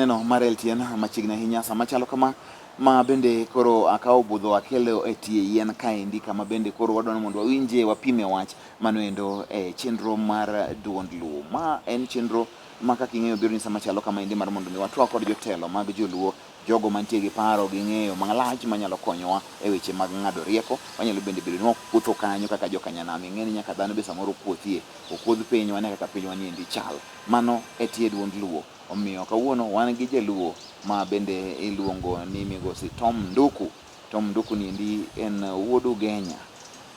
Janeno mar LTN machiegni ahinya sama chalo kama ma bende koro akawo budho akelo e tie yien kaendi kama bende koro wadwaro mondo wawinje wapime wach mano endo e chenro mar duond Luo. Ma en chenro ma kaka ing'eyo biro ni sama chalo kama endi mar mondo mi watwak kod jotelo mag joluo, jogo mantie gi paro gi ng'eyo malach manyalo konyowa e weche mag ng'ado rieko. Wanyalo bende bedo ni wakuotho kanyo kaka jokanyanam, ing'e ni nyaka dhano be samoro kuothie, okuodh piny wane kaka pinywa ni endi chal. Mano e tie duond Luo. Omiyo kawuono wan gi jaluo ma bende iluongo ni Migosi Tom Nduku. Tom Nduku ni endi en wuod Ugenya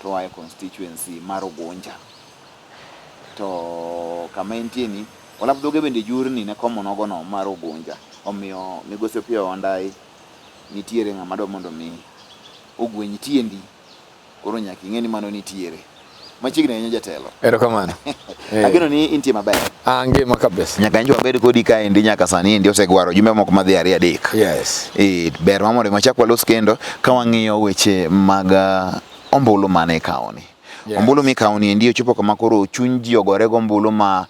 to oa e constituency mar Ugunja. To kama entie ni, olap dhoge bende jurni ne komo nogono mar Ugunja. Omiyo Migosi Opiyo Wandayi nitiere ng'ama dwa mondo mi ogweny tiendi. Koro nyaka ing'e ni mano nitiere. Machiegni ahinya jatelo. Erokamano. Ageno ni intie maber. Ah, ngima kabisa. Nyaka njo wabed kodi kaendi nyaka sani endi osegwaro jumbe moko madhi ariyo adek. Yes. Eh, ber ma mondo wachak walos kendo ka wang'iyo weche mag ombulu mane ikawoni. Yes. Ombulu mikawoni endi ochopo kama koro chuny ji ogore gombulu ma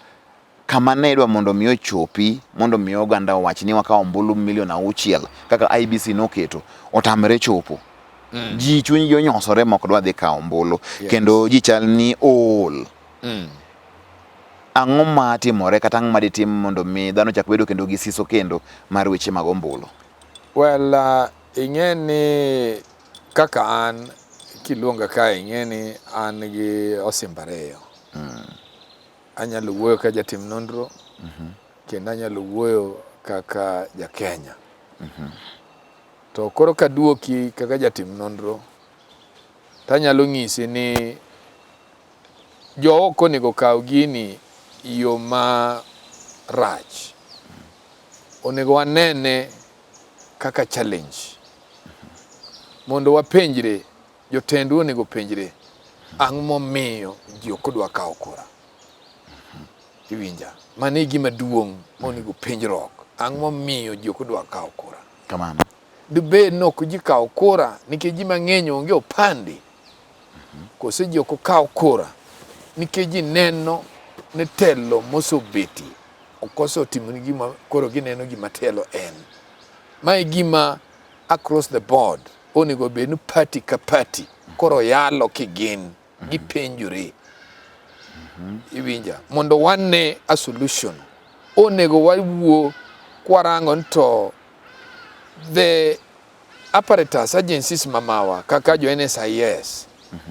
kama ne idwa mondo mi ochopi mondo mi oganda owach ni wakawo ombulu milion 6 kaka IBC noketo otamre chopo. Ji chunygi onyosore ma ok dwa dhi kawo ombulu. Yes. Kendo ji chal ni ool. Ang'o ma timore kata ang'o ma ditim mondo mi dhano ochak bedo kendo gi siso kendo mar weche mag ombulu? Well, ing'e ni kaka an kiluonga kae ing'e ni an gi osimbo ariyo. Anyalo wuoyo ka jatim nonro kendo anyalo wuoyo kaka ja Kenya. To koro kaduoki kaka jatim nonro tanyalo nyisi ni jo ok onego kaw gini yo ma rach. Onego wanene kaka challenge. Mondo wapenjre, jotendwa onego penjre, ang'o momiyo ji ok odwa kawo kura? Iwinja? Mano e gima duong' monego penjruok. Ang'o momiyo ji ok odwa kawo kura? Kamano. Dibed ni ok ji kawo kura nikech ji mang'eny onge opande? Kose ji ok okaw kura nikech ji neno ni telo mosebetie ok osetimo ni gima koro gineno gima telo en. Ma e gima across the board onego bed ni party ka party koro yalo kigin gipenjore. Iwinja? Mondo wane a solution onego wawuo kwarango ni to the apparatus agencies mamawa kaka jo NSIS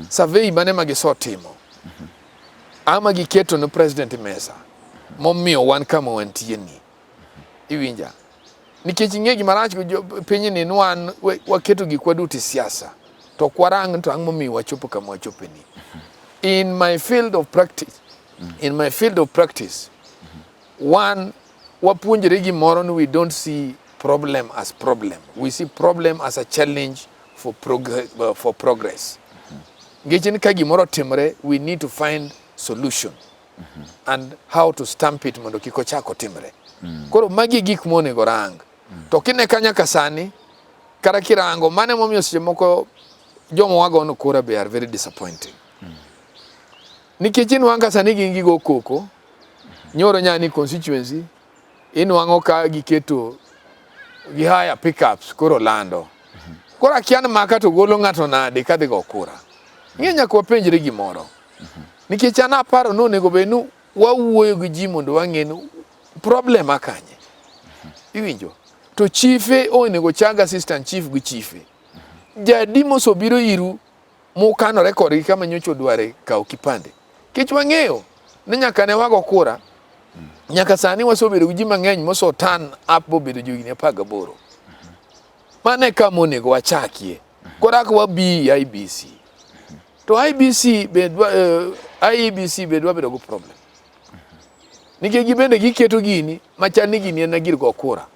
survey mane ma gisetimo ama giketo ne president e mesa momiyo wan kama wantie ni. Iwinja? Nikech ing'e gima rach gi pinyni ni wan waketo gikwa duto e siasa to ok warang to ang'o momiyo wachopo kama wachope ni. In my field of practice, in my field of practice, one wapuonjre gimoro ni we don't see problem as problem. We see problem as a challenge for progress, for progress. Nikech ni ka gimoro otimore, we need to find solution and how to stamp it mondo kik ochak otimre. Koro magi e gik monego rang. To kine ka nyaka sani, kata kirango, mano emomiyo seche moko joma wagono kura be are very disappointing. Nikech inwang'o ka sani gin gigo koko, nyoro nyani constituency, inwang'o ka giketo gi hire pickups koro lando. Koro akia ni maka to golo ng'ato nade kadhi go kura. Ing'e nyaka wapenjre gimoro. Nikech an aparo ni onego bed ni wawuoyo gi ji mondo wang'e ni problem a kanye. Iwinjo? To chife onego chag assistant chief gi chife. Jadi mosobiro iru mukanore kodgi kama nyocha odware kawo kipande. Kech wang'eyo ni nyaka ne wago kura, nyaka sani wasebedo gi ji mang'eny mose turn up bobedo johigni 18. Mano e kama onego wachakie. Koro aka wabi IBC. To IBC be dwa, IEBC be dwa bedo gi problem. Nikech gibende giketo gini machal ni gini en gir go kura.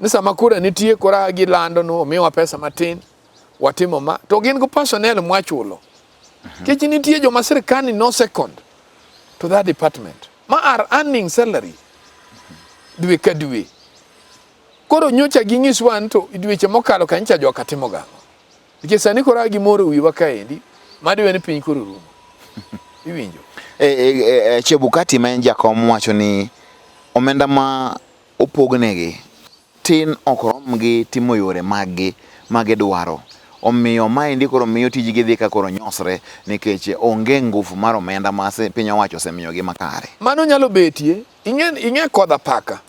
Ni sama kura nitie koro gilando ni omiwa pesa matin, watimo ma, to gin go personnel mwachulo. Nikech nitie joma sirkal ni no second to that department ma are earning salary dwe ka dwe. Koro nyocha ginyiswa ni to dweche mokalo ka nyicha joka timo gang'o. Nikech sani koro a gimoro wiwa kaendi madiwe ni piny koro rumo. Iwinjo? Chebukati ma en jakom wacho ni omenda ma opognegi tin ok romgi timo yore maggi ma gidwaro. Omiyo maendi koro miyo tijgi dhi ka koro nyosre nikech onge ngufu mar omenda ma piny owacho osemiyogi makare. Mano nyalo betie, ing'e kodh apaka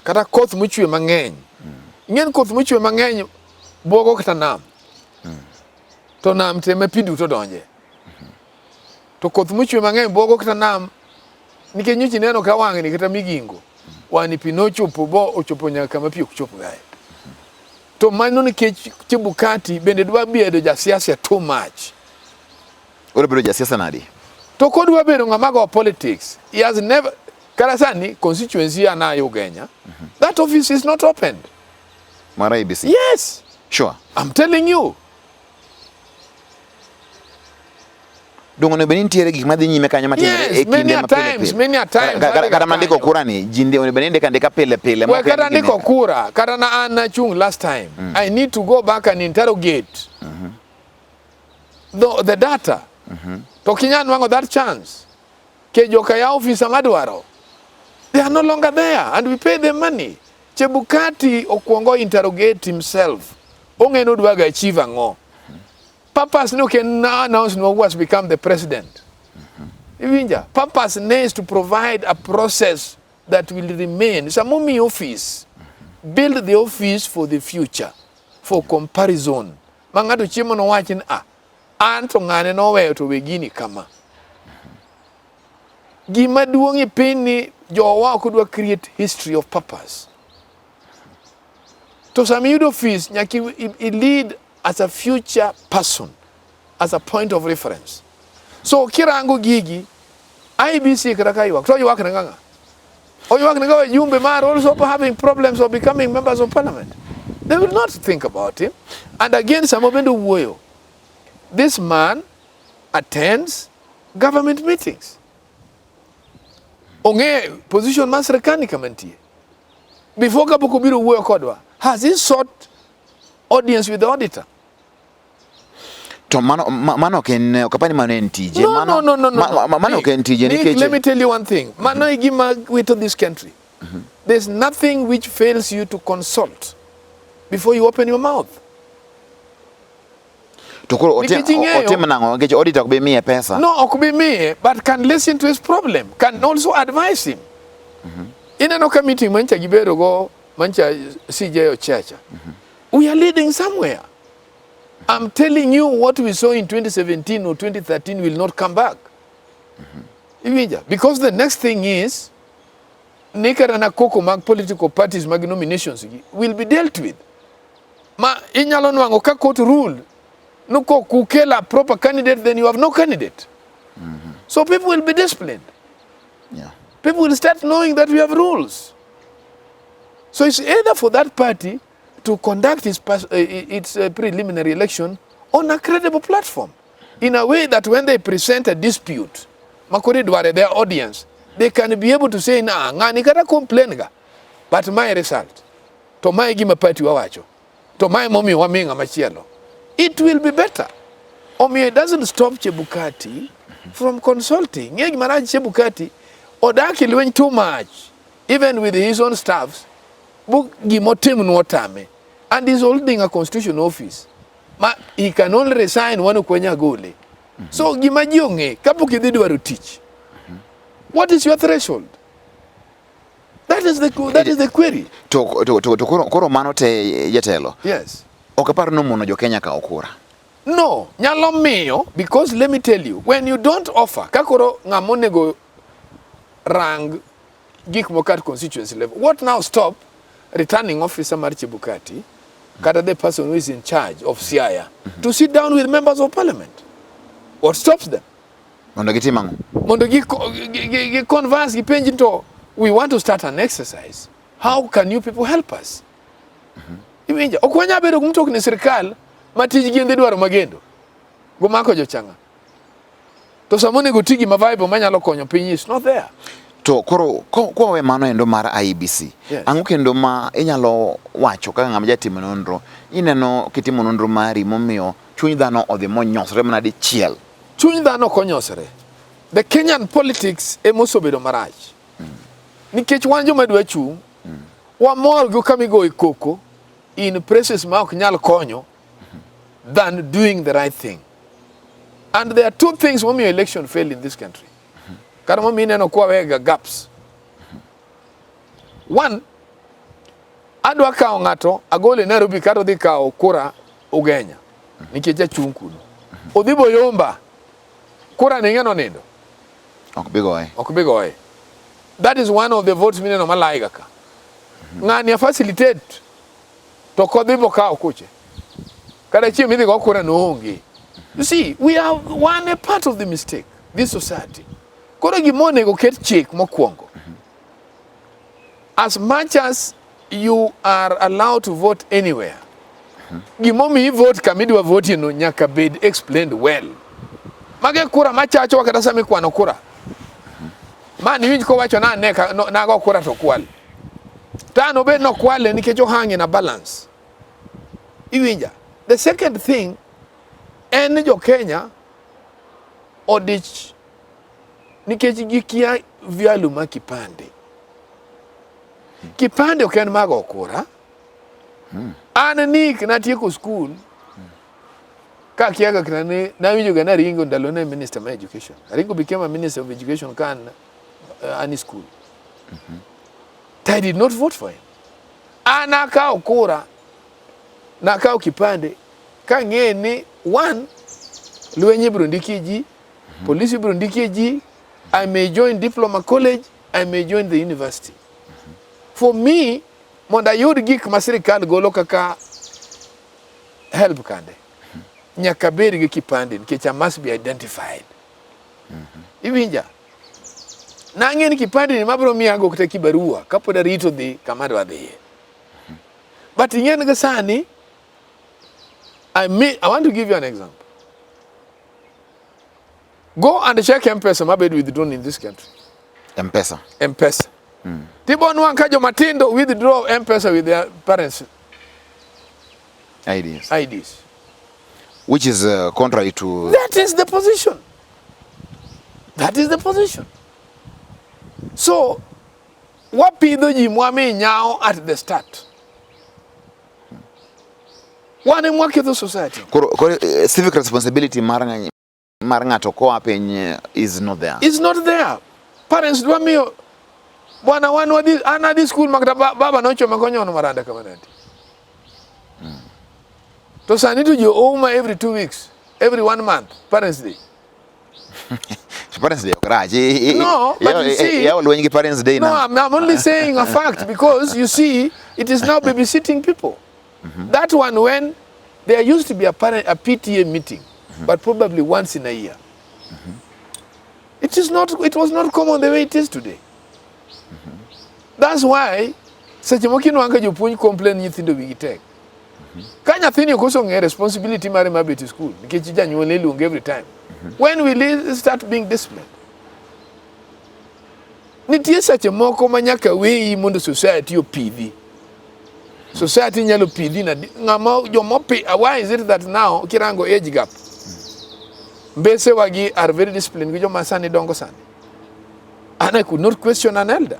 kata koth mochwe mang'eny. Ing'e ni koth mochwe mang'eny bwogo kata nam. To nam to ema pi duto donje. To koth mochwe mang'eny bwogo kata nam nikech nyocha ineno ka wang'ni kata Migingo wang'ni pi nochopo bo ochopo nyaka kama pi ok chop gae. To mano nikech Chebukati bende dwa bedo jasiasa too much. Odwa bedo jasiasa nadi? To kodwa bedo ng'ama go politics, he has never kata sani constituency anayo Ugenya, that office is not opened. Mar IEBC? Yes. Sure. I'm telling you. Dongo onego bed ni nitiere gik madhi nyime kanyo matimore Yes, e kinde many a ma pile times, pile. many a times, Kata adhiga mandiko kanyo. kura ni ji onego bed ni ndiko andika pile pile. We ma ok en kata gima- ndiko kura, kata na an nachung' last time. I need to go back and interrogate the data. To ok inyal nwang'o that chance. Ke joka yawo ofisa madwaro. They are no longer there and we pay them money. Chebukati okwongo interrogate himself. Ong'e ni odwaga achieve ang'o. Purpose ne ok en announce no who has become the president. Iwinja? Purpose ne is to provide a process that will remain. Sama omiyi office, build the office for the future, for comparison. Ma ng'ato chiemo nowach ni ah, an to ng'ane noweyo to we gini kama. Gima duong' e piny ni jowa ok dwa create history of purpose. To sama iyudo office, nyaka i lead as a future person, as a point of reference. So kirango gigi, IEBC kata ka ywak, to oywak ne ng'a? Oywak ne wajumbe mar also having problems of becoming members of parliament. They will not think about him. And again, sama bende wuoyo, this man attends government meetings. Ong'e position mar sirkal ni kama nitie. Before kapok obiro wuoyo kodwa, has he sought audience with the auditor? To mano mano ok en ok apani mano en tije. No, no, no, no, no. Mano ok en tije nikech Let me tell you one thing. Mano e gima wito this country. There's nothing which fails you to consult before you open your mouth. To koro otim otim nang'o nikech auditor ok bi miye pesa. No, ok bi miye, but can listen to his problem, can also advise him. Ineno ka meeting mancha gibedo go mancha CJ Ochacha. We are leading somewhere. I'm telling you what we saw in 2017 or 2013 will not come back. Iwinja? Because the next thing is ni kata na koko mag political parties mag nominations gi will be dealt with. Ma inyalo nwang'o ka court rule no kok ukel a proper candidate then you have no candidate. So people will be disciplined. People will start knowing that we have rules. So it's either for that party to conduct its preliminary election on a credible platform in a way that when they present a dispute, makoro idware their audience, they can be able to say, na ng'ani kata complain ga, but my result, to mae gima party wawacho, to mae momiyo wamiyo ng'ama chielo. It will be better. Omiyo it doesn't stop Chebukati from consulting. Ng'e gima rach Chebukati, odak e lweny too much, even with his own staffs, bu gimotimnu otame. And he's holding a constitutional office. Ma he can only resign wan ok wanyal gole. So gima ji ong'e, kapok idhi dwaro tich, what is your threshold? That is the query. To koro mano te jatelo. Yes. Ok apar ni omono jo Kenya kawo kura. No, nyalo miyo because let me tell you, when you don't offer, ka koro ng'ama onego rang gik moko at constituency level, what now stop returning officer mar Chebukati, kata the person who is in charge of Siaya, to sit down with members of parliament? What stops them? Mondo gitim ang'o? Mondo gi converse, gipenj to we want to start an exercise. How can you people help us? Iwinjo? Ok wanyal bedo gi mtokni sirkal ma tijgi en dhi dwaro magendo. Gomako jochang'a. To sama onego ti gima viable manyalo konyo piny is not there. To koro kwawe mano endo mar IEBC, Yes. ang'o kendo ma inyalo wacho kaka ng'ama jatimo nonro? Ineno kitimo nonro mari momiyo chuny dhano odhi monyosre mana dichiel. Chuny dhano ok onyosre. The Kenyan politics ema osebedo marach. Nikech wan joma dwa chung', Wamor gi kama igoye koko in places ma ok nyal konyo than doing the right thing. And there are two things momiyo election failed in this country. Kata momiyo ineno kwa wega gaps. One, adwa kawo ng'ato agole Nairobi kata odhi kawo kura Ugenya nikech achung' kuno. Odhi Boyomba kura ni ing'e nonindo. Ok bi goye. Ok bi goye. That is one of the votes mineno malaiga ka. Ng'ani a facilitate to kodhi bokawo kuche. Kata chieng' midhi go kura no onge. You see, we are one a part of the mistake, this society. Koro gima onego ket chik mokwongo. As much as you are allowed to vote anywhere, gimomiyo i vote kama idwa vote no nyaka bed explained well. Mage kura machachowa kata sama ikwano kura. Ma niwinj kowacho na ne ka, no, nago kura to kwal. To an obed nokwale nikech ohange na balance. Iwinja? The second thing en ni jo Kenya odich nikech gikia value ma kipande. Kipande ok en mag kura. An nik natieko school ka akia kaka ne nawinjo ga naringo ndalo ne minister ma education. Aringo became a minister of education ka an, an e school. I did not vote for him. An akawo kura, nakawo kipande kang'e ni one, lweny ibiro ndikie ji, police ibiro ndikie ji, I may join diploma college, I may join the university. For me, mondo ayud gik ma sirikal golo kaka help kande, nyaka bed gi kipande nikech I must be identified. Iwinja? Nang'e ni kipande ni mabiro miya ago kata kibarua kapod arito dhi kama adwa dhiye. But ing'e ni gi sani, I mean, I want to give you an example. Go and check M-Pesa mabed withdrawn in this country. M-Pesa. M-Pesa. Tibo nwang' ka joma tindo withdraw M-Pesa with their parents' IDs. IDs. Which is contrary to... That is the position. That is the position. So, wapidho ji mwami nyao at the start. Wan ema waketho society. Koro civic responsibility mar ng'ato koa piny is not there. It's not there. Parents dwa miyo bwana wan wadhi an adhi school makata baba nochoma konyono maranda kama nadi. To sani to jo ouma every 2 weeks, every one month, parents day. To parents day ok rach. No, but you see- Yawo lweny gi parents day No, na. I'm only saying a fact because you see, it is now babysitting people. That one, when there used to be a PTA meeting, but probably once in a year. It is not. It was not common the way it is today. That's why seche moko inwang'o ka jopuonj complain nyithindo wigi tek. Ka nyathini ok osong'e responsibility mare mar bet e school nikech janyuol iluongo every time. When will he start being disciplined? Nitie seche moko ma nyaka weyi mondo society opidhi. Society nyalo pidhi na ng'ama jomopi. Why is it that now kirango age gap? Mbese wagi are very disciplined gi joma sani dongo sani. And I could not question an elder.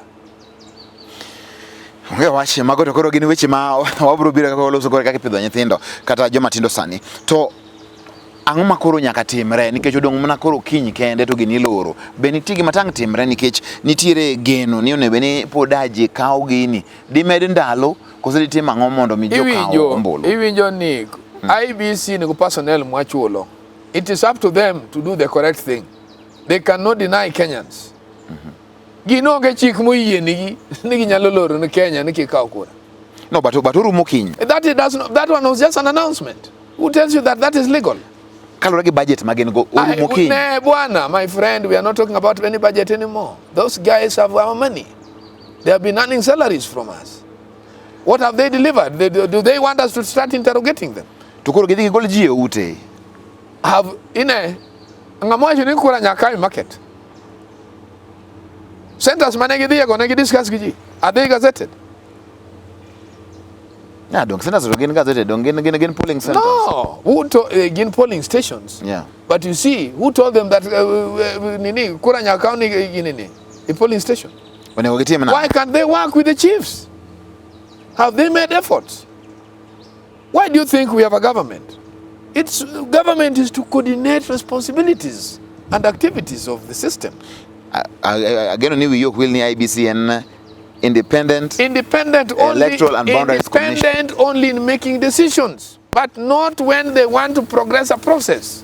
Onge wach mago to koro gin weche ma wabiro biro kaka waloso kore kaka ipidho nyithindo kata joma tindo sani. To ang'o ma koro nyaka timre nikech odong' mana koro kiny kende to gini iloro. Be nitie gima tang' timre nikech nitiere geno ni onego bed ni pod aji kaw gini. Dimed ndalo koso ditim ang'o mondo mi ji okaw Iwinjo, ombulu? iwinjo ni IEBC nigi personnel mwachulo. It is up to them to do the correct thing. They cannot deny Kenyans. Gin onge chik moyienigi ni ginyalo loro ni Kenya ni kik kaw kura. No, but orumo kiny. That it does not, that one was just an announcement. Who tells you that that is legal? Kaluwore gi budget ma gin go orumo kiny. Ne bwana, my friend, we are not talking about any budget anymore. Those guys have our money. They have been earning salaries from us. What have they delivered? Do they want us to start interrogating them? To koro gidhi gigol ji e ute. Have ine ng'ama wacho ni kura nyaka e market. Centers mane gidhiye go ne gidiscuss gi ji. Are they gazetted? Yeah, dong centers to gin gazetted, dong gin polling centers. No. Who to, gin polling stations. But you see, who told them that nini kura nyaka ni nini a polling station? Onego gitim na. Why can't they work with the chiefs? Have they made efforts? Why do you think we have a government? It's government is to coordinate responsibilities and activities of the system. Ageno ni wiyi ok wil ni IEBC en independent Independent only, Electoral and Boundaries Commission. Independent only in making decisions, but not when they want to progress a process.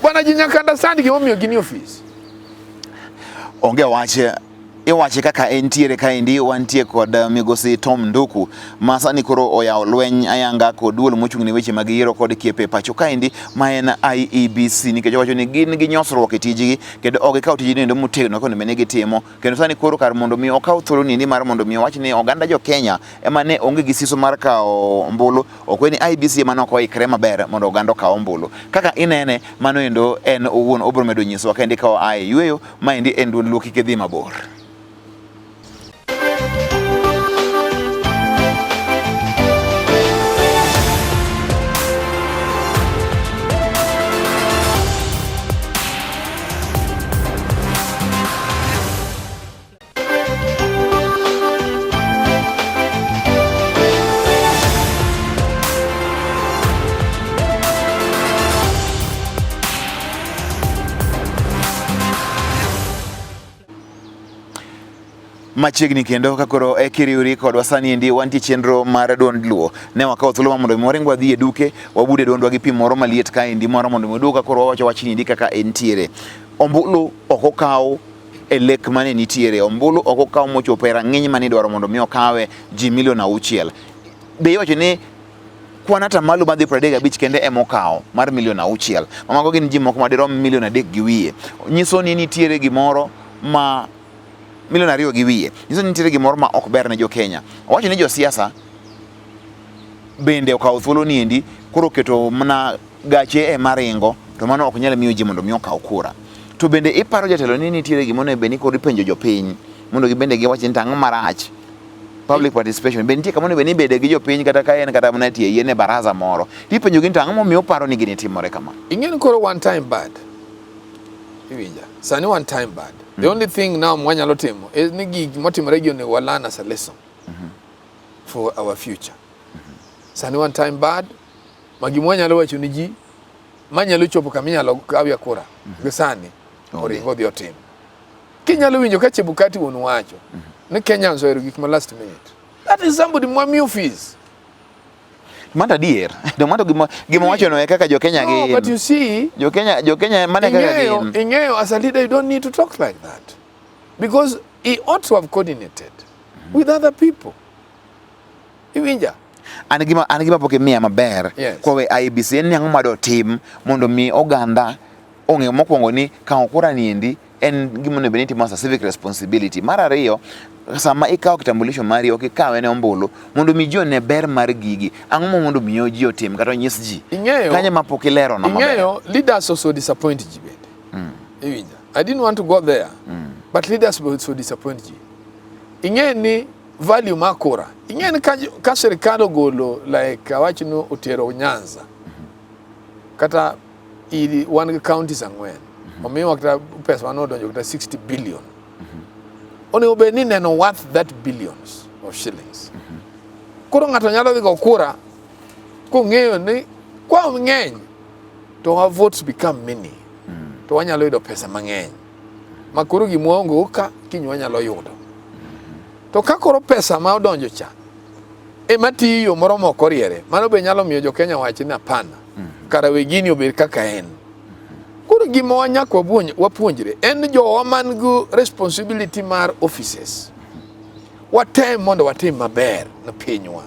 Bwana ji nyaka understand gimomiyo gin e office. Onge wach iwache kaka entiere kaendi. Wantie kod migosi Tom Nduku ma sani koro oyawo lweny ayanga kod duol mochung' ne weche mag yiero kod kiepe e pacho kaendi ma en IEBC, nikech owacho ni gin gi nyosruok e tijgi kendo ok gikaw tijni endo motegno kaka onego bed ni gitimo. Kendo sani koro kar mondo mi okaw thuolo niendi mar mondo mi owach ni oganda jo Kenya ema ne onge gi siso mar kawo ombulu, ok ni IEBC ema ne ok oikre maber mondo oganda okaw ombulu. Kaka inene mano endo en owuon obiro medo nyisowa kaendi ka oa e yweyo. Maendi en duond Luo, kik idhi mabor. Machiegni kendo ka koro e kiriwri kodwa sani endi wantie chenro mar duond Luo. Ne wakawo thuolo mar mondo mi waring wadhi e duke, wabude duondwa gi pi moro maliet kaendi moro mondo mi waduog ka koro wawacho wachni endi kaka entiere. Ombulu ok okaw e lek mane nitiere, ombulu ok okaw mochopo e rang'iny mane idwaro mondo mi okawe ji milion 6. Be iwacho ni kwan atamalo madhi 35 kende ema okawo mar milion 6. Mago gin ji moko madirom milion 3 gi wiye. Nyiso ni nitiere gimoro ma milion 2 gi wiye. Nyiso ni nitiere gimoro ma ok ber ne jo Kenya. Owacho ni josiasa bende okawo thuolo ni endi koro keto mana gache ema ringo, to mano ok nyal miyo ji mondo mi okaw kura. To bende iparo jatelo ni nitiere gima onego bed ni koro ipenjo jopiny mondo gibende giwach ni tang'o marach. Public participation be nitie kama onego bed ni ibede gi jopiny kata ka en kata mana tie yien e baraza moro. Tipenjo gi ni to ang'o momiyo uparo ni gini timore kama? Ing'e ni koro one time bad. Iwinja. Sani one time bad. The only thing now mwanyalo timo is ni gik motimore gi onego wa learn as a lesson for our future. Sani one time bad, ma gima wanyalo wacho ni ji manyalo chopo kama inyalo kawie kura gi sani oring odhi otim. Kinyalo winjo ka Chebukati wuon wacho ni Kenyans ohero gik ma last minute. That is somebody mwamiyo fees. Mano adier. To mano gima wacho no e kaka jo Kenya No, gin. but you see, Jo Kenya mane kaka ing'eyo, gin. ing'eyo as a leader you don't need to talk like that. Because he ought to have coordinated with other people. Iwinja? An gima pok imiya maber Yes. kowe IEBC en ni ang'o ma dotim mondo mi oganda ong'e mokwongo ni kawo kura niendi en gima onego bed ni itimo as a civic responsibility. Mar ariyo, sama ikawo kitambulisho mari ok ikawe ne ombulu mondo mi ji one ber mar gigi. Ang'o ma mondo mi ji otim kata onyis ji? Ing'eyo, Kanye ma pok ilero no maber? ing'eyo leaders also disappoint ji bende. Iwinja? I didn't want to go there, but leaders also disappoint ji. Ing'e ni value mar kura. Ing'e ni ka sirikal ogolo like awach ni otero Nyanza kata iri wan gi counties 4 omiwa kata pesa mane odonjo kata 60 billion. Onego bed ni neno worth that billions of shillings. Koro ng'ato nyalo dhi go kura kong'eyo ni kwa ng'eny to our votes become many to wanyalo yudo pesa mang'eny ma koro gima waonge ka kiny wanyalo yudo. To ka koro pesa ma odonjo cha ema tiyo yo moro ma ok oriere, mano be nyalo miyo jo Kenya wach ni hapana, kara we gini obed kaka en. Koro gima wanyaka wapuonjre en ni jowa man gi responsibility mar offices watem mondo watim maber ne pinywa.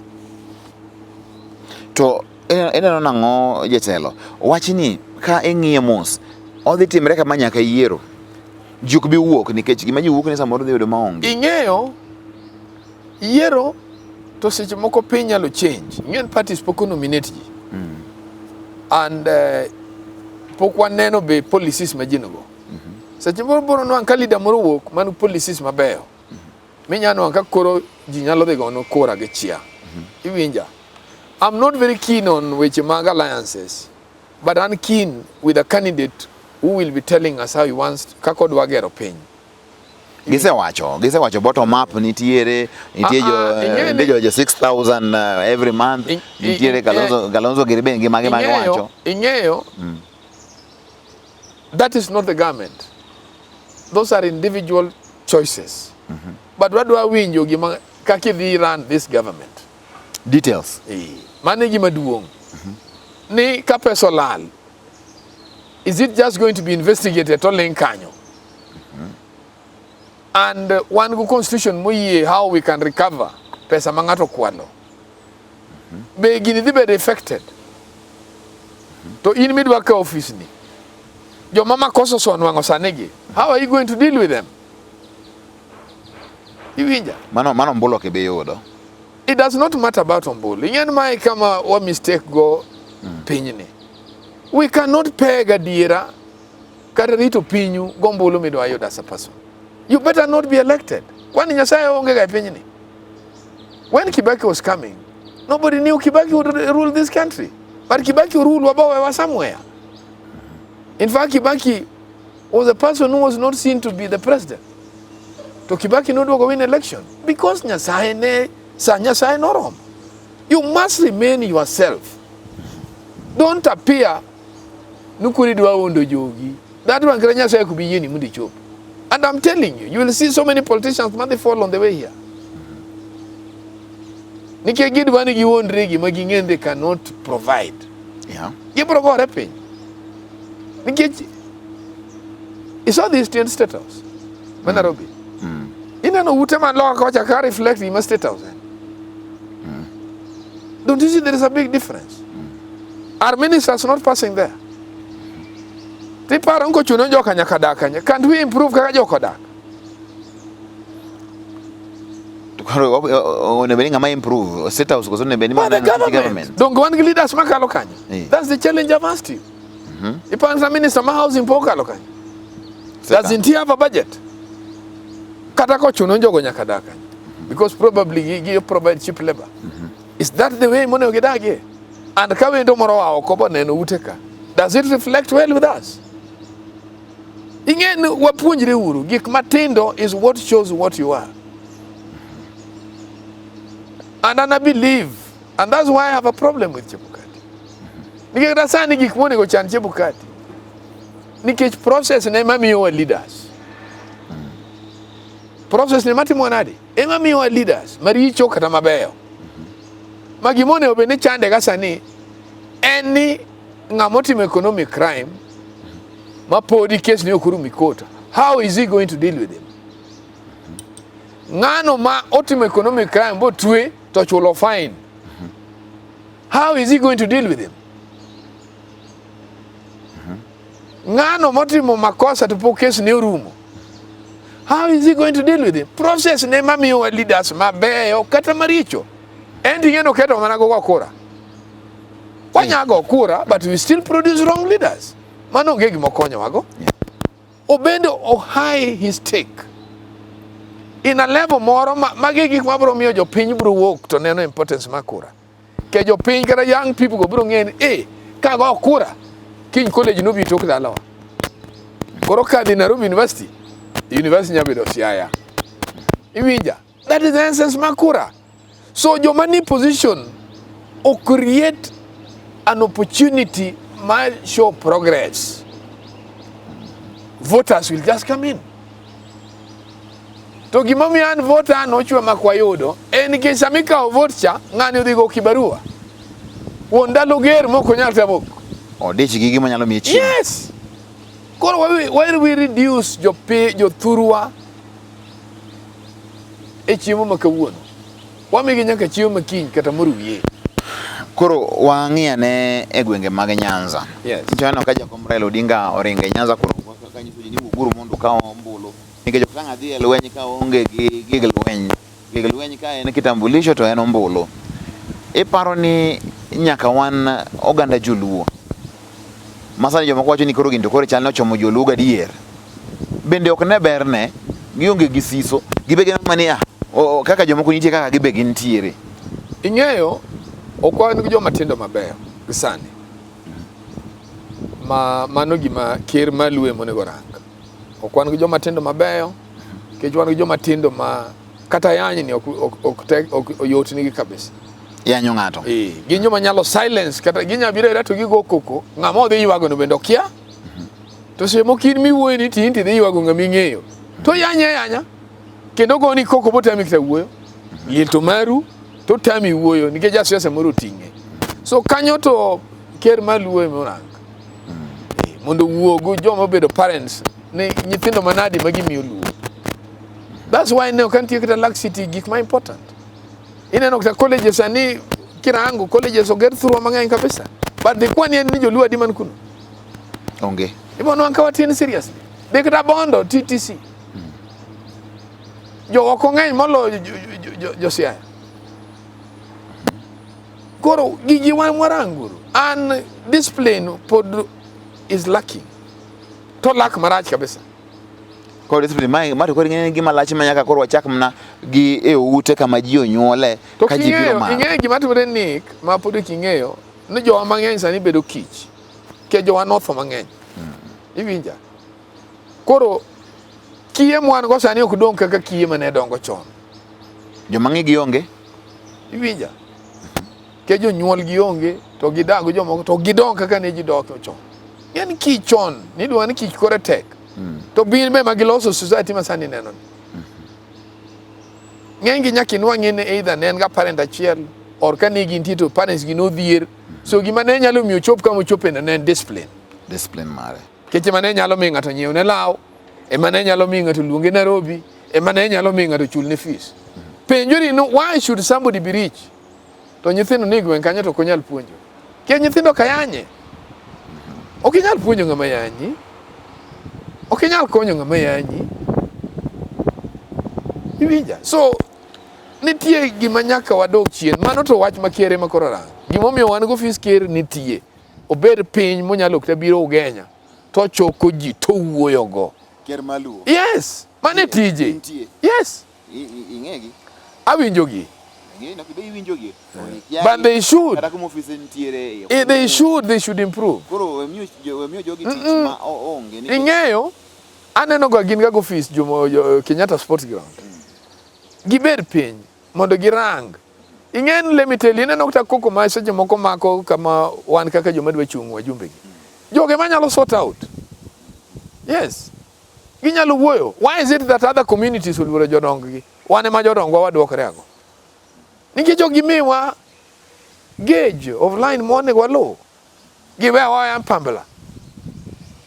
To ineno nang'o jatelo? Wachni ka ing'iye mos, odhi timre kama nyaka yiero. Ji ok bi wuok nikech gima ji wuok ni samoro dhi yudo maonge. Ing'eyo yiero to seche moko piny nyalo change. Ing'eyo ni parties pok nominate ji. And pok waneno be policies ma ji nigo. Seche moro boro nwang' ka leader moro wuok man gi policies mabeyo. Minya nwang' ka koro ji nyalo dhi gono kura gi chia. Iwinja? I'm not very keen on weche mag alliances, but I'm keen with a candidate who will be telling us how he wants kaka odwa gero piny. Gisewacho bottom up nitiere, nitie jo Ah, ah, ing'eyo nitie jo 6000 every month, nitiere Kalonzo giri be ngima gi wacho. Ing'eyo, that is not the government. Those are individual choices. But wadwa winjo gima kaka idhi run this government. Details. Mano e gima duong'. Ni ka pesa olal, is it just going to be investigated to link kanyo? And wan go constitution moyie how we can recover pesa ma ng'ato kwalo. Be gini dhi bedo affected? To in midwa kawo office ni, joma makosa osenwang'o sani gi, how are you going to deal with them? Iwinja? Mano ombulu ok ibi yudo. It does not matter about ombulu. Ing'e ni mae kama wa mistake go pinyni. We cannot peg adiera kata rito pinyu gombulu midwa yudo as a person. You better not be elected. Kwani Nyasaye onge ga e pinyni? When Kibaki was coming, nobody knew Kibaki would rule this country. But Kibaki rule wabawewa somewhere. In fact, Kibaki was a person who was not seen to be the president. To Kibaki nodwogo win election because Nyasaye ne sa Nyasaye noromo. You must remain yourself. Don't appear nukuri dwa wuondo jogi. That one kata Nyasaye ok bi yieni mondo ichop. And I'm telling you, you will see so many politicians ma they fall on the way here. Nikech gidwa ni giwuondre gima ging'e ni they cannot provide. Gibiro gore piny. Nikech you saw this State State House ma Nairobi. Ineno ute man loka kocha ka reflect gima State House en. Don't you see there is a big difference? Are ministers not passing there? Tiparo ni kochuno joka nyaka dak kanye. Can't we improve kaka joka odak? To koro onego bed ni ng'ama improve State House koso onego bed ni By the mana government. government. Donge wan gi leaders makalo kanyo. That's the challenge I've asked you. Iparo ni minister ma housing pok okalo kanyo. Doesn't he have a budget? Kata kochuno ni jogo nyaka dak kanyo. Because probably gi provide cheap labor. Is that the way monego gidagie? And ka wendo moro oa oko boneno ute ka, does it reflect well with us? Ing'e ni wapuonjre uru gik matindo is what shows what you are. And I believe, and that's why I have a problem with Chebukati. Nikech kata sani gik monego chan Chebukati. Nikech process ne ema miyowa leaders. Process ne matimo nade? Ema miyowa leaders maricho kata mabeyo. Ma gima onego bed ni chande ga sani en ni ng'ama otimo economic crime ma podi kes ne ok orumo e court. How is he going to deal with him? Ng'ano ma otimo economic crime botwe to chulo fine. How is he going to deal with him? Ng'ano motimo makosa to pok kes ne orumo. How is he going to deal with him? Process ne mamiyowa leaders mabeyo kata maricho. En ting'e noketo mana go kura. Wanyago kura but we still produce wrong leaders. Mano onge gima okonyowago. Obende o high his take. In a level moro ma magi gik mabiro miyo jopiny biro wuok to neno importance mar kura. Ke jopiny kata young people go biro ng'eyo ni eh ka go kura kiny college nobi tok dalawa. Koro kadhi Nairobi University, university nyalo bedo Siaya. Iwinja? That is the essence mar kura. So joma ni position o create an opportunity mar show progress. Voters will just come in. To gimomiyo an voter an ochwe mak wayudo en nikech sama ikawo vote cha ng'ani odhi go kibarua. Wuon ndalo ger mok onyal tamo. Odich gi gima nyalo miye chiemo. Yes. Koro why do we reduce jopi jothurwa e chiemo ma kawuono? Wamigi nyaka chiemo ma kiny kata moruwie. Koro wang'i ane e gwenge mag Nyanza. Yes. Nyocha aneno ka jakom Raila Odinga oringo e Nyanza koro ka nyiso ji ni wuoguru mondo ukaw ombulu. Nikech ok ang' adhi e lweny ka onge gi gig lweny. Gig lweny ka en kitambulisho to en ombulu. Iparo ni nyaka wan oganda joluo ma sani jomoko wacho ni koro gini to koro chal ni ochomo joluo gadier. Bende ok ne berne, gionge gi siso, gibe gin mana ni ah, kaka jomoko nitie kaka gibe gintiere. Ing'eyo, ok wan gi joma tindo mabeyo gi sani. Ma mano gima ker maluwe monego orang. Ok wan gi joma tindo mabeyo Nikech wan gi joma tindo ma kata yanyni ok ok ok tek ok oyotnigi kabisa. Yanyo ng'ato. Eh, gin joma nyalo silence kata ginya biro era to gigo koko ng'ama odhi ywago no bende okia. To seche moko in miwuoyo ni to in to idhi ywago ng'ama ing'eyo. To yanye ayanya. Kendo ogoni koko botami kata wuoyo. Liel to maru to tami wuoyo nikech jasiasa moro oting'e. So kanyo to ker maluo ema orang. Eh, mondo owuo gi joma obedo parents ni nyithindo manadi ma gimiyo luor. That's why ne ok nitie kata laxity gik ma important. Ineno kata colleges sani kirango colleges oger thurwa mang'eny kabisa. But the kwani en ni joluo adi man kuno? Onge. Ibo nwang' ka watin seriously. Dhi kata Bondo TTC. Jo oko ng'eny moloyo jo Siaya. Koro gigi wan waranguru. An discipline pod is lacking. To lak marach kabisa. Koro discipline ma ma to koro ing'e ni gima lach ma nyaka koro wachak mana gi e ute kama ji onyuole To ka ji biro king'eyo, malo. ing'eyo gima timore Nick ma pod ok ing'eyo ni jowa mang'eny sani bedo kich. Nikech jowa notho mang'eny. Iwinja? Koro kiye mwan go sani ok dong kaka kiye mane dongo chon. Joma ng'i gi onge. Iwinja? Nikech jonyuol gi onge to gidak gi jomoko to gidong kaka ne ji dok chon. Ng'e ni kich chon niluongo ni kich kore tek. To bin be ma giloso society ma sani ineno ni. Ng'eny gi nyaka inwang'e ni either ne en ga parent achiel or ka ne gintie to parents gi nodhier. So gima ne nyalo miyo ochop kama ochope no ne en discipline. Discipline mare. Nikech ema ne nyalo miyo ng'ato nyiew ne law, ema ne nyalo miyo ng'ato luonge Nairobi, ema ne nyalo miyo ng'ato chulne fees. Penjori ni why should somebody be rich? To nyithindo ni e gweng' kanyo to ok onyal puonjo. Nikech nyithindo ka yanye. Ok inyal puonjo ng'ama yanyi. Ok inyal konyo ng'ama yanyi. Iwinja? So nitie gima nyaka wadog chien. Mano to wach ma ker ema koro rango. Gimomiyo wan gi ofis ker nitie. Obed piny monyalo kata biro Ugenya to ochoko ji to owuoyogo. Ker maluo. Yes, mano e tije. Nitie. Yes, Ing'egi. awinjogi. Ing'e no be iwinjogi. But they should. Kata kuma ofise nitiere. Eh, they should improve. Koro wemiyo jogi tich ma onge. nikech- Ing'eyo, aneno ga gin ga ofis Jomo Kenyatta Sports Ground. Gibed piny mondo girang. Ing'e ni let me tell you, ineno kata koko ma seche moko mako kama wan kaka joma dwa chung' wajumbe gi. Joge ma nyalo sort out. Yes. Ginyalo wuoyo. Why is it that other communities oluoro jodong gi? Wan ema jodongwa waduokre ago. Nikech ok gimiwa gauge of line monego waluw. Giwewa waya pambla.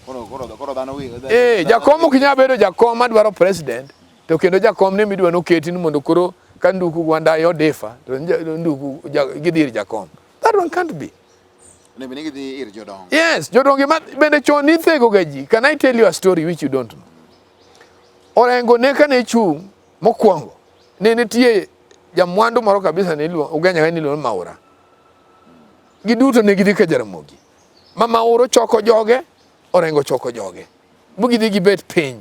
Koro dhano wi. Eh, jakom ok nyal bedo jakom madwaro president to kendo jakom ne midwa noketi ni mondo koro ka nduku Wandayi odifa to nduku gidhi ir jakom. That one can't be. Onego ni gidhi ir jodongo. Yes, jodonge ma bende chon nithego ga ji. Can I tell you a story which you don't know? Orengo ne kane chung' mokwongo ne nitie jamwandu moro kabisa ne iluongo Ugenya ka niluongo ni Maura. Giduto ne gidhi ka Jaramogi. Ma Maura choko joge, Orengo choko joge. Bu gidhi gibet piny.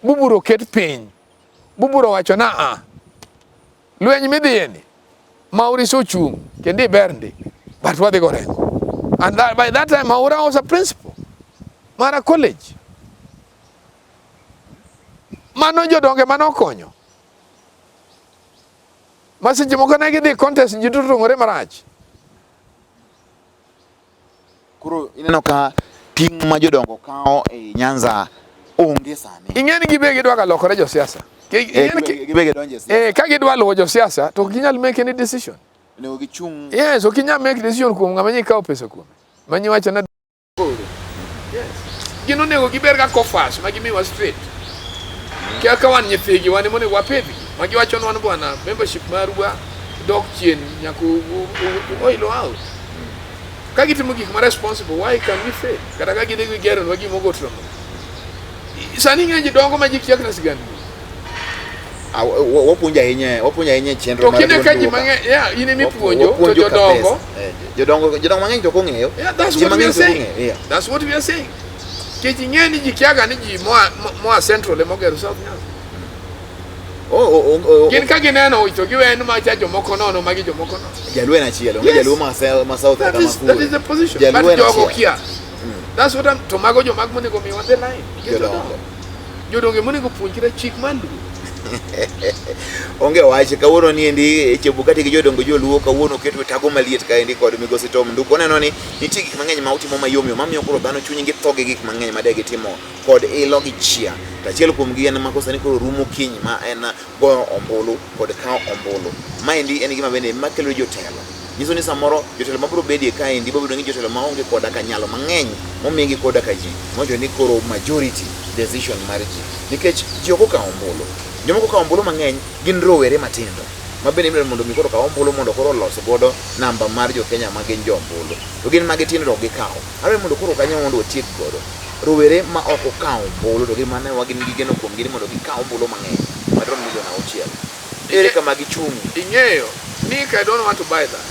Buburo ket piny. Buburo wacho na a. Lweny midhiye ni Maura isechung' kendo iber ndi. But wadhi go Orengo. And that, by that time Maura was a principal. Mara college. Mano jodonge mano okonyo. Ma seche moko ne gidhi contest ji duto tong'ore marach. Koro ineno ka ting' ma jodongo kawo e Nyanza onge sani. Ing'e ni gibe gidwa ga lokore josiasa. Eh, gibe gidonjo e siasa. Eh, ka gidwa luwo josiasa to ok ginyal make any decision. Onego gichung' Yes, ok inyal make decision kuom ng'ama nyi kawo pesa kuome. Ma nyi wacho na Yes. Gin onego giber ga coffers ma gimiwa straight. Kaka wan nyithigi wan ema onego wapidhgi. Ma giwacho ni wan bwana membership marwa dok chien nyaka oil out. Ka gitimo gik ma responsible, why can we fail? Kata ka gidhi gigeronwa gima ogot romo. Sani ng'eny ji dongo ma ji kia kata sigand gi. Ah, wapuonjo ahinya wapuonjo ahinya e chenro To mar kine ka duond ji Luo ka. mang'eny, yeah, in ema ipuonjo, to Wapuonjo jodongo. kabisa. Eh, jodongo jodongo mang'eny to ok ong'eyo. Yeah, that's Ji what we mang'eny are to ok saying. ong'eyo, yeah. That's what we are saying. Nikech ing'e ni ji kiaga ni ji moa Central ema ogero South Nyanza. Oh, oh, oh, oh, Gin ka gineno to giweno macha jomoko nono magi jomoko nono. Jaluo en achiel, onge Yes. jaluo ma South That kata ma is, that is Kure. the position. Jaluo But en jogo achiel. kia. That's what I'm, to mago jomag monego miwa the line. Nikech Jodongo. Jodongo. Jodongo monego puonjre chik mar Luo. Onge wach kawuono ni endi Chebukati gi jodongo joluo kawuono keto tago maliet kaendi kod migosi Tom Nduku. Oneno ni nitie gik mang'eny ma utimo mayomyom mamiyo koro dhano chunygi tho gi gik mang'eny ma de gitimo kod ilo gi chia. To achiel kuom gi en ma kosa ni koro rumo kiny ma en goyo ombulu kod kawo ombulu. Maendi en gima bende makelo jotelo. Nyiso ni samoro jotelo mabiro bedie kaendi biro bedo ni jotelo maonge koda ka nyalo mang'eny momigi koda ka ji. Mowacho ni koro majority decision mar ji. Nikech ji ok okawo ombulu. Jomoko okawo ombulu mang'eny gin rowere matindo ma bende idwaro mondo mi koro okaw ombulu mondo koro olos godo namba mar jo Kenya ma gin jo ombulu. To gin magi tindo to ok gikaw. Adwaro mondo koro kanyo mondo watiek godo. Rowere ma ok okawo ombulu to gin mane wa gin gi geno kuomgi ni mondo gikaw ombulu mang'eny madirom milion auchiel. Ere kama gichung'ie? Ing'eyo ni I don't want to buy that.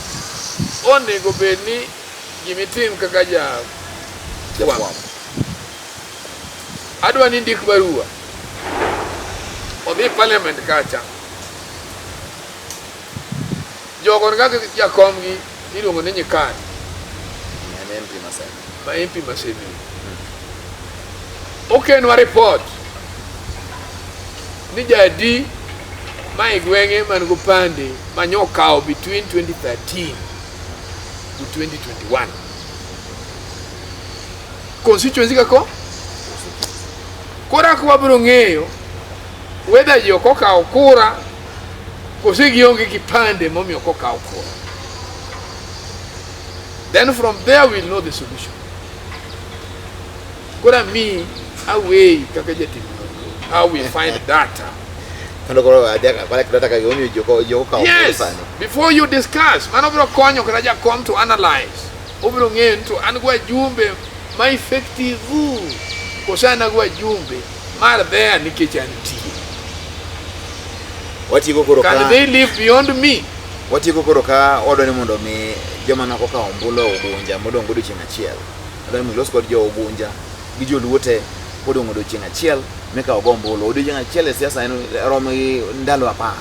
Onego bed ni gimitim kaka ja Jafwambo. Adwa ni ndik barua odhi parliament kacha. Jogo kaka jakomgi iluongo ni Nyikani. En MP Maseno. Ma MP Maseno. Okenwa report ni jadi ma e gweng'e man gopande ma nyokawo between 2013 to 2021. Constituency kako? Koro ka wabiro ng'eyo whether ji ok okawo kura kose gionge kipande momiyo ok okaw kura. Then from there we'll know the solution. Koro mi away kaka jatim nonro how we find data. Kendo koro adek collect data ka gimomiyo ji ok ji ok okawo ombulu Yes, sani. before you discuss, mano biro konyo kata jakom to analyze. Obiro ng'eyo ni to an gi wajumbe ma effective koso an gi wajumbe mar there nikech antie. Watieko koro Can ka they live beyond me? watieko koro ka wadwa ni mondo mi joma nok okawo ombulu e Ugunja modong' godiochieng' achiel. Adwa ni mondo ilos kod jo Ugunja gi joluo te kodong' odiochieng' achiel mikawo go ombulu. Odiochieng' achiel e siasa en rom gi ndalo apar.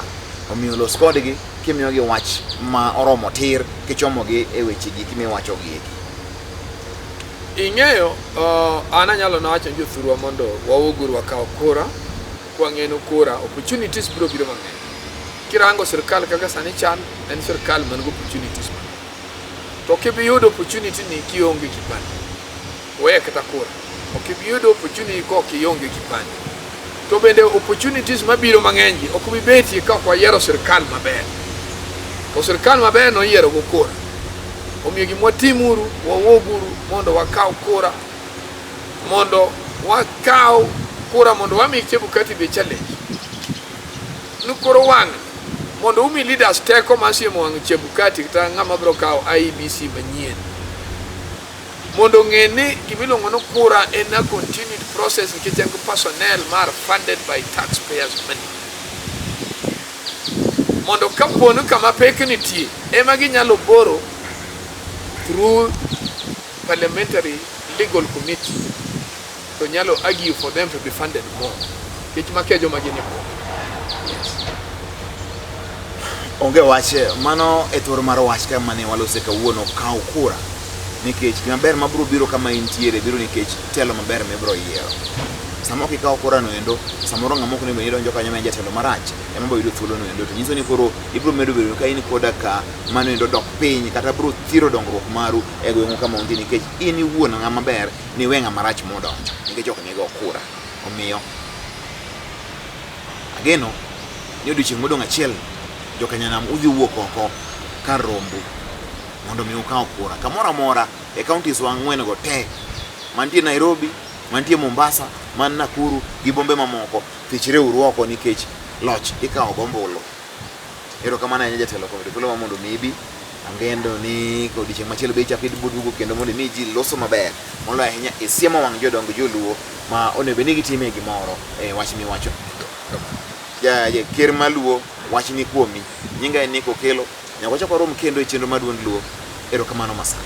Omiyo los kodgi kimiyogi wach ma oromo tir kichomogi e weche gi miwacho gi eki. Ing'eyo, an anyalo nawacho ni jothurwa mondo wawuoguru wakaw kura, kwang'eno kura, opportunities biro biro mang'eny. Kirango sirkal kaka sani chal, en sirkal man gi opportunities mang'eny. To ok ibi yudo opportunity ni kionge kipande. Weye kata kura. Ok ibi yudo opportunity kok ionge kipande. To bende opportunities mabiro mang'eny gi ok bi betie ka ok wayiero sirkal maber. To sirkal maber no iyiero go kura. Omiyo gima watimuru, wawuoguru mondo wakaw kura, mondo wakaw kura mondo wami Chebukati be challenge. Ni koro wang'ni mondo umi leaders teko mar siemo wang' Chebukati kata ng'ama biro kawo IEBC manyien. Mondo ong'e ni gimiluongo ni kura en a continued process nikech en gi personnel mar funded by taxpayers money. Mondo kapo ni kama pek nitie ema ginyalo boro through parliamentary legal committee to nyalo argue for them to be funded more. Nikech makia joma gin e bwo. Yes. Onge wach mano e thuolo mar wach ka mane walose kawuono kaw kura nikech gima ber mabiro biro kama intiere biro nikech telo maber mibiro yiero. Sama ok ikawo kura no endo, samoro ng'ama ok onego ni donjo kanyo ma en jatelo marach ema biro yudo thuolo no endo to nyiso ni koro ibiro medo bedo ka in koda ka mano endo dok piny kata biro thiro dongruok maru e gweng'u kama untie nikech in iwuon ng'ama ber niwe ng'ama rach modonjo nikech ok nigo kura. Omiyo ageno ni odiochieng' modong' achiel jokanyanam udhi wuok oko kar rombu mondo mi ukaw kura kamoro amora e counties wa ang'wen go te mantie Nairobi, mantie Mombasa, man Nakuru gi bombe mamoko thichre uru oko nikech loch ikawo gombulu. Erokamano ahinya jatelo kuom yudo thuolo ma mondo mi ibi. Angendo ni odiochieng' machielo be ichako iduogo kendo mondo imi ji loso maber moloyo ahinya e siemo wang' jodong joluo ma onego bed ni gitime gimoro e wach miwacho. Ja, ja ker maluo wach ni kuomi. Nyinga en Nick Okello. Nyaka wachak warom kendo e chenro mar Duond Luo. Erokamano masani.